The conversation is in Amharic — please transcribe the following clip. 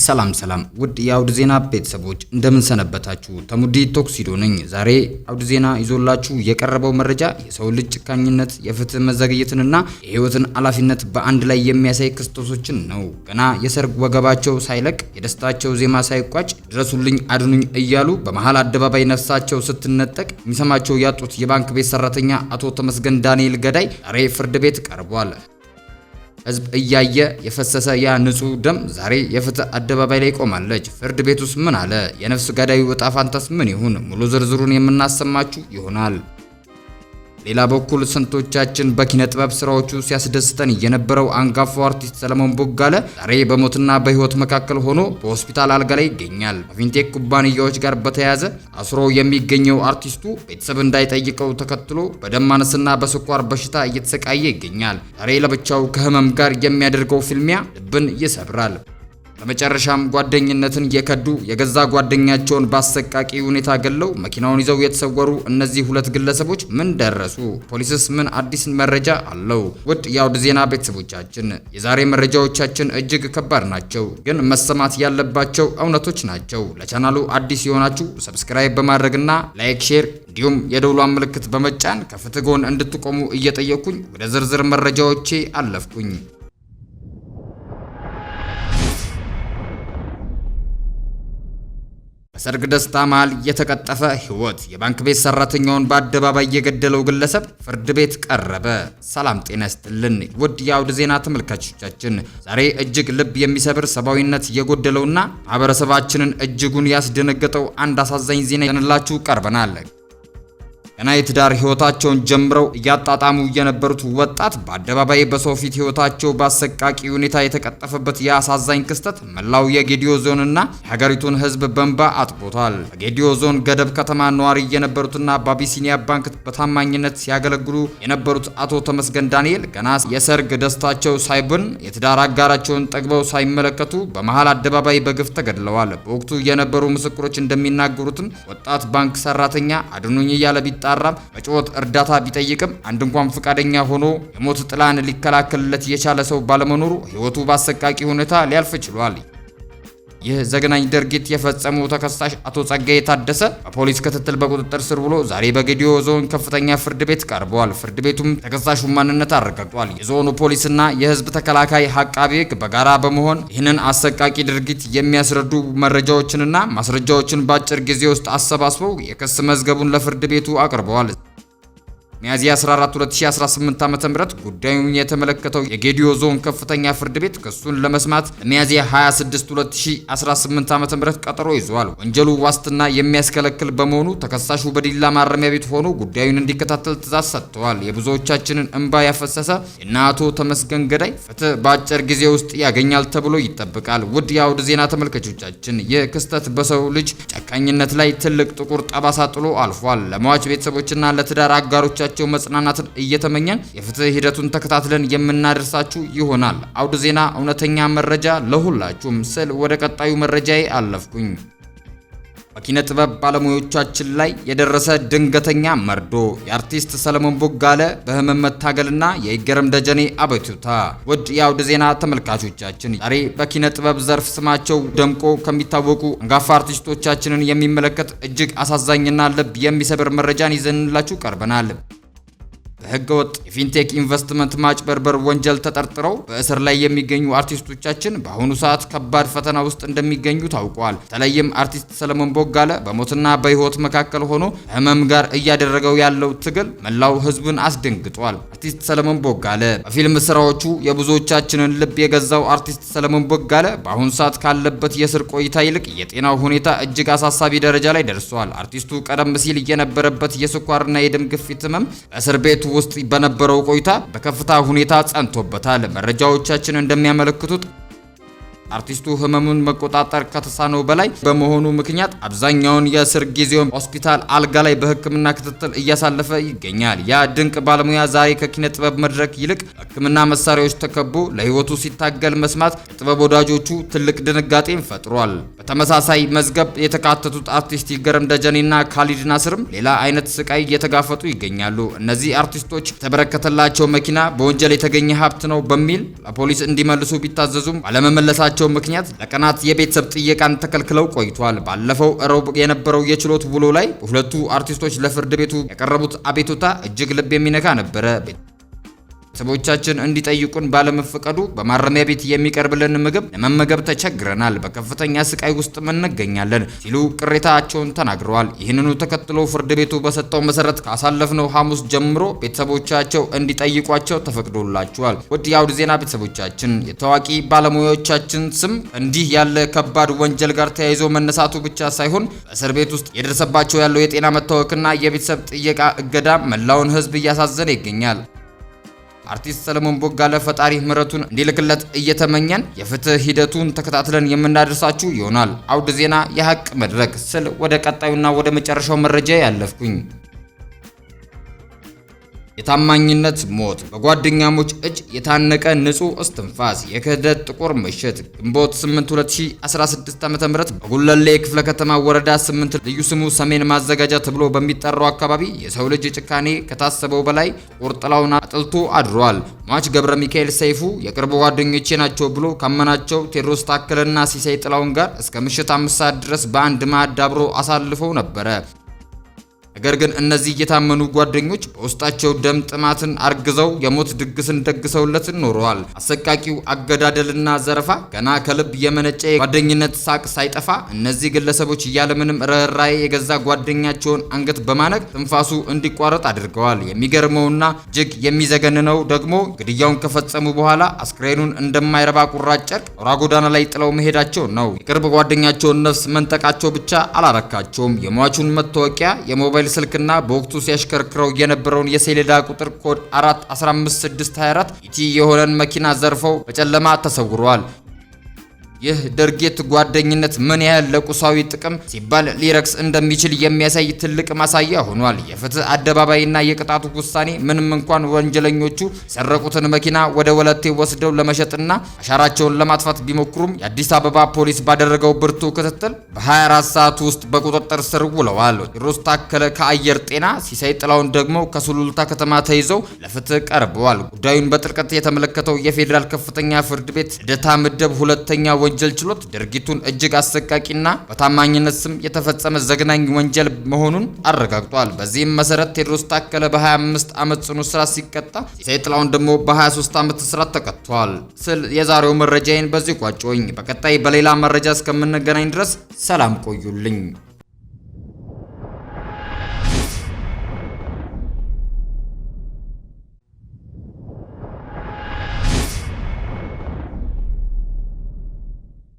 ሰላም ሰላም ውድ የአውድ ዜና ቤተሰቦች፣ እንደምን ሰነበታችሁ? ተሙዲ ቶክሲዶ ነኝ። ዛሬ አውድ ዜና ይዞላችሁ የቀረበው መረጃ የሰው ልጅ ጨካኝነት፣ የፍትህ መዘግየትንና የህይወትን ኃላፊነት በአንድ ላይ የሚያሳይ ክስተቶችን ነው። ገና የሰርግ ወገባቸው ሳይለቅ፣ የደስታቸው ዜማ ሳይቋጭ፣ ድረሱልኝ አድኑኝ እያሉ በመሃል አደባባይ ነፍሳቸው ስትነጠቅ የሚሰማቸው ያጡት የባንክ ቤት ሰራተኛ አቶ ተመስገን ዳንኤል ገዳይ ዛሬ ፍርድ ቤት ቀርቧል። ህዝብ እያየ የፈሰሰ ያ ንጹህ ደም ዛሬ የፍትህ አደባባይ ላይ ቆማለች። ፍርድ ቤቱስ ምን አለ? የነፍስ ገዳዩ እጣ ፋንታስ ምን ይሁን? ሙሉ ዝርዝሩን የምናሰማችሁ ይሆናል። ሌላ በኩል ስንቶቻችን በኪነ ጥበብ ስራዎቹ ሲያስደስተን የነበረው አንጋፋው አርቲስት ሰለሞን ቦጋለ ዛሬ በሞትና በህይወት መካከል ሆኖ በሆስፒታል አልጋ ላይ ይገኛል። ከፊንቴክ ኩባንያዎች ጋር በተያያዘ አስሮ የሚገኘው አርቲስቱ ቤተሰብ እንዳይጠይቀው ተከትሎ በደም ማነስና በስኳር በሽታ እየተሰቃየ ይገኛል። ዛሬ ለብቻው ከህመም ጋር የሚያደርገው ፍልሚያ ልብን ይሰብራል። በመጨረሻም ጓደኝነትን የከዱ፣ የገዛ ጓደኛቸውን በአሰቃቂ ሁኔታ ገለው መኪናውን ይዘው የተሰወሩ እነዚህ ሁለት ግለሰቦች ምን ደረሱ? ፖሊስስ ምን አዲስ መረጃ አለው? ውድ የአውድ ዜና ቤተሰቦቻችን፣ የዛሬ መረጃዎቻችን እጅግ ከባድ ናቸው፣ ግን መሰማት ያለባቸው እውነቶች ናቸው። ለቻናሉ አዲስ የሆናችሁ subscribe በማድረግና like፣ share እንዲሁም የደውሏን ምልክት በመጫን ከፍትህ ጎን እንድትቆሙ እየጠየቅኩኝ ወደ ዝርዝር መረጃዎቼ አለፍኩኝ። በሰርግ ደስታ መሃል የተቀጠፈ ህይወት፣ የባንክ ቤት ሰራተኛውን በአደባባይ የገደለው ግለሰብ ፍርድ ቤት ቀረበ። ሰላም ጤና ይስጥልን ውድ የአውድ ዜና ተመልካቾቻችን፣ ዛሬ እጅግ ልብ የሚሰብር፣ ሰብአዊነት የጎደለውና ማህበረሰባችንን እጅጉን ያስደነገጠው አንድ አሳዛኝ ዜና ይዘንላችሁ ቀርበናል። ገና የትዳር ህይወታቸውን ጀምረው እያጣጣሙ የነበሩት ወጣት በአደባባይ በሰው ፊት ህይወታቸው በአሰቃቂ ሁኔታ የተቀጠፈበት የአሳዛኝ ክስተት መላው የጌዲዮ ዞንና የሀገሪቱን ህዝብ በእንባ አጥቦታል። በጌዲዮ ዞን ገደብ ከተማ ነዋሪ የነበሩትና በአቢሲኒያ ባንክ በታማኝነት ሲያገለግሉ የነበሩት አቶ ተመስገን ዳንኤል ገና የሰርግ ደስታቸው ሳይብን፣ የትዳር አጋራቸውን ጠግበው ሳይመለከቱ በመሃል አደባባይ በግፍ ተገድለዋል። በወቅቱ የነበሩ ምስክሮች እንደሚናገሩትም ወጣት ባንክ ሰራተኛ አድኑኝ እያለ ቢጣራም፣ በጩኸት እርዳታ ቢጠይቅም አንድ እንኳን ፈቃደኛ ሆኖ የሞት ጥላን ሊከላከልለት የቻለ ሰው ባለመኖሩ ህይወቱ በአሰቃቂ ሁኔታ ሊያልፍ ችሏል። ይህ ዘግናኝ ድርጊት የፈጸሙ ተከሳሽ አቶ ጸጋዬ ታደሰ በፖሊስ ክትትል በቁጥጥር ስር ውሎ ዛሬ በጌዲዮ ዞን ከፍተኛ ፍርድ ቤት ቀርበዋል። ፍርድ ቤቱም ተከሳሹን ማንነት አረጋግጧል። የዞኑ ፖሊስና የህዝብ ተከላካይ አቃቤ ሕግ በጋራ በመሆን ይህንን አሰቃቂ ድርጊት የሚያስረዱ መረጃዎችንና ማስረጃዎችን በአጭር ጊዜ ውስጥ አሰባስበው የክስ መዝገቡን ለፍርድ ቤቱ አቅርበዋል። ሚያዝያ 14 2018 ዓ.ም ጉዳዩን የተመለከተው የጌዲዮ ዞን ከፍተኛ ፍርድ ቤት ክሱን ለመስማት ለሚያዝያ 26 2018 ዓ.ም ቀጠሮ ይዟል። ወንጀሉ ዋስትና የሚያስከለክል በመሆኑ ተከሳሹ በዲላ ማረሚያ ቤት ሆኖ ጉዳዩን እንዲከታተል ትዕዛዝ ሰጥተዋል። የብዙዎቻችንን እንባ ያፈሰሰ የእነ አቶ ተመስገን ገዳይ ፍትህ በአጭር ጊዜ ውስጥ ያገኛል ተብሎ ይጠበቃል። ውድ የአውድ ዜና ተመልካቾቻችን፣ ይህ ክስተት በሰው ልጅ ጨካኝነት ላይ ትልቅ ጥቁር ጠባሳ ጥሎ አልፏል። ለሟች ቤተሰቦችና ለትዳር አጋሮቻቸው መጽናናትን እየተመኘን የፍትህ ሂደቱን ተከታትለን የምናደርሳችሁ ይሆናል። አውድ ዜና፣ እውነተኛ መረጃ ለሁላችሁም ስል ወደ ቀጣዩ መረጃዬ አለፍኩኝ። በኪነ ጥበብ ባለሙያዎቻችን ላይ የደረሰ ድንገተኛ መርዶ፣ የአርቲስት ሰለሞን ቦጋለ በህመም መታገልና የይገረም ደጀኔ አቤቱታ። ውድ የአውድ ዜና ተመልካቾቻችን፣ ዛሬ በኪነ ጥበብ ዘርፍ ስማቸው ደምቆ ከሚታወቁ አንጋፋ አርቲስቶቻችንን የሚመለከት እጅግ አሳዛኝና ልብ የሚሰብር መረጃን ይዘንላችሁ ቀርበናል። በህገወጥ የፊንቴክ ኢንቨስትመንት ማጭበርበር ወንጀል ተጠርጥረው በእስር ላይ የሚገኙ አርቲስቶቻችን በአሁኑ ሰዓት ከባድ ፈተና ውስጥ እንደሚገኙ ታውቋል። በተለይም አርቲስት ሰለሞን ቦጋለ በሞትና በህይወት መካከል ሆኖ ህመም ጋር እያደረገው ያለው ትግል መላው ህዝብን አስደንግጧል። አርቲስት ሰለሞን ቦጋለ፣ በፊልም ስራዎቹ የብዙዎቻችንን ልብ የገዛው አርቲስት ሰለሞን ቦጋለ በአሁኑ ሰዓት ካለበት የእስር ቆይታ ይልቅ የጤናው ሁኔታ እጅግ አሳሳቢ ደረጃ ላይ ደርሷል። አርቲስቱ ቀደም ሲል የነበረበት የስኳርና የደም ግፊት ህመም በእስር ቤቱ ውስጥ በነበረው ቆይታ በከፍታ ሁኔታ ጸንቶበታል። መረጃዎቻችን እንደሚያመለክቱት አርቲስቱ ህመሙን መቆጣጠር ከተሳነው በላይ በመሆኑ ምክንያት አብዛኛውን የእስር ጊዜውን ሆስፒታል አልጋ ላይ በሕክምና ክትትል እያሳለፈ ይገኛል። ያ ድንቅ ባለሙያ ዛሬ ከኪነ ጥበብ መድረክ ይልቅ በሕክምና መሳሪያዎች ተከቦ ለህይወቱ ሲታገል መስማት የጥበብ ወዳጆቹ ትልቅ ድንጋጤን ፈጥሯል። በተመሳሳይ መዝገብ የተካተቱት አርቲስት ይገረም ደጀኔና ካሊድ ናስርም ሌላ አይነት ስቃይ እየተጋፈጡ ይገኛሉ። እነዚህ አርቲስቶች የተበረከተላቸው መኪና በወንጀል የተገኘ ሀብት ነው በሚል ለፖሊስ እንዲመልሱ ቢታዘዙም ባለመመለሳቸው በመታመማቸው ምክንያት ለቀናት የቤተሰብ ጥየቃን ተከልክለው ቆይቷል። ባለፈው ረቡዕ የነበረው የችሎት ውሎ ላይ ሁለቱ አርቲስቶች ለፍርድ ቤቱ ያቀረቡት አቤቱታ እጅግ ልብ የሚነካ ነበረ። ቤተሰቦቻችን እንዲጠይቁን ባለመፈቀዱ በማረሚያ ቤት የሚቀርብልን ምግብ ለመመገብ ተቸግረናል፣ በከፍተኛ ስቃይ ውስጥ እንገኛለን ሲሉ ቅሬታቸውን ተናግረዋል። ይህንኑ ተከትሎ ፍርድ ቤቱ በሰጠው መሰረት ካሳለፍነው ሐሙስ ጀምሮ ቤተሰቦቻቸው እንዲጠይቋቸው ተፈቅዶላቸዋል። ውድ የአውድ ዜና ቤተሰቦቻችን፣ የታዋቂ ባለሙያዎቻችን ስም እንዲህ ያለ ከባድ ወንጀል ጋር ተያይዞ መነሳቱ ብቻ ሳይሆን በእስር ቤት ውስጥ የደረሰባቸው ያለው የጤና መታወክና የቤተሰብ ጥየቃ እገዳ መላውን ሕዝብ እያሳዘነ ይገኛል። አርቲስት ሰለሞን ቦጋለ ፈጣሪ ምሕረቱን እንዲልክለት እየተመኘን የፍትህ ሂደቱን ተከታትለን የምናደርሳችሁ ይሆናል። አውድ ዜና የሀቅ መድረክ ስል ወደ ቀጣዩና ወደ መጨረሻው መረጃ ያለፍኩኝ። የታማኝነት ሞት፣ በጓደኛሞች እጅ የታነቀ ንጹህ እስትንፋስ፣ የክህደት ጥቁር ምሽት። ግንቦት 8 2016 ዓ.ም በጉለሌ ክፍለ ከተማ ወረዳ 8 ልዩ ስሙ ሰሜን ማዘጋጃ ተብሎ በሚጠራው አካባቢ የሰው ልጅ ጭካኔ ከታሰበው በላይ ጥቁር ጥላውን አጥልቶ አድሯል። ሟች ገብረ ሚካኤል ሰይፉ የቅርብ ጓደኞቼ ናቸው ብሎ ካመናቸው ቴዎድሮስ ታከለና ሲሳይ ጥላውን ጋር እስከ ምሽት 5 ሰዓት ድረስ በአንድ ማዕድ አብሮ አሳልፈው ነበረ። ነገር ግን እነዚህ የታመኑ ጓደኞች በውስጣቸው ደም ጥማትን አርግዘው የሞት ድግስን ደግሰውለት ኖረዋል። አሰቃቂው አገዳደልና ዘረፋ ገና ከልብ የመነጨ የጓደኝነት ሳቅ ሳይጠፋ እነዚህ ግለሰቦች ያለምንም ርኅራኄ የገዛ ጓደኛቸውን አንገት በማነቅ ትንፋሱ እንዲቋረጥ አድርገዋል። የሚገርመውና እጅግ የሚዘገንነው ደግሞ ግድያውን ከፈጸሙ በኋላ አስክሬኑን እንደማይረባ ቁራጭ ጨርቅ አውራ ጎዳና ላይ ጥለው መሄዳቸው ነው። የቅርብ ጓደኛቸውን ነፍስ መንጠቃቸው ብቻ አላረካቸውም። የሟቹን መታወቂያ፣ የሞባይል ስልክና በወቅቱ ሲያሽከርክረው የነበረውን የሰሌዳ ቁጥር ኮድ 415624 ET የሆነን መኪና ዘርፈው በጨለማ ተሰውረዋል። ይህ ድርጊት ጓደኝነት ምን ያህል ለቁሳዊ ጥቅም ሲባል ሊረክስ እንደሚችል የሚያሳይ ትልቅ ማሳያ ሆኗል። የፍትህ አደባባይና የቅጣቱ ውሳኔ ምንም እንኳን ወንጀለኞቹ የሰረቁትን መኪና ወደ ወለቴ ወስደው ለመሸጥና አሻራቸውን ለማጥፋት ቢሞክሩም የአዲስ አበባ ፖሊስ ባደረገው ብርቱ ክትትል በ24 ሰዓት ውስጥ በቁጥጥር ስር ውለዋል። ቴዎድሮስ ታከለ ከአየር ጤና፣ ሲሳይ ጥላውን ደግሞ ከሱሉልታ ከተማ ተይዘው ለፍትህ ቀርበዋል። ጉዳዩን በጥልቀት የተመለከተው የፌዴራል ከፍተኛ ፍርድ ቤት ልደታ ምድብ ሁለተኛ ወንጀል ችሎት ድርጊቱን እጅግ አሰቃቂና በታማኝነት ስም የተፈጸመ ዘግናኝ ወንጀል መሆኑን አረጋግጧል። በዚህም መሰረት ቴዎድሮስ ታከለ በ25 ዓመት ጽኑ እስራት ሲቀጣ፣ ሲሳይ ጥላውን ደግሞ በ23 ዓመት እስራት ተቀጥቷል ስል የዛሬው መረጃዬን በዚህ ቋጨሁኝ። በቀጣይ በሌላ መረጃ እስከምንገናኝ ድረስ ሰላም ቆዩልኝ።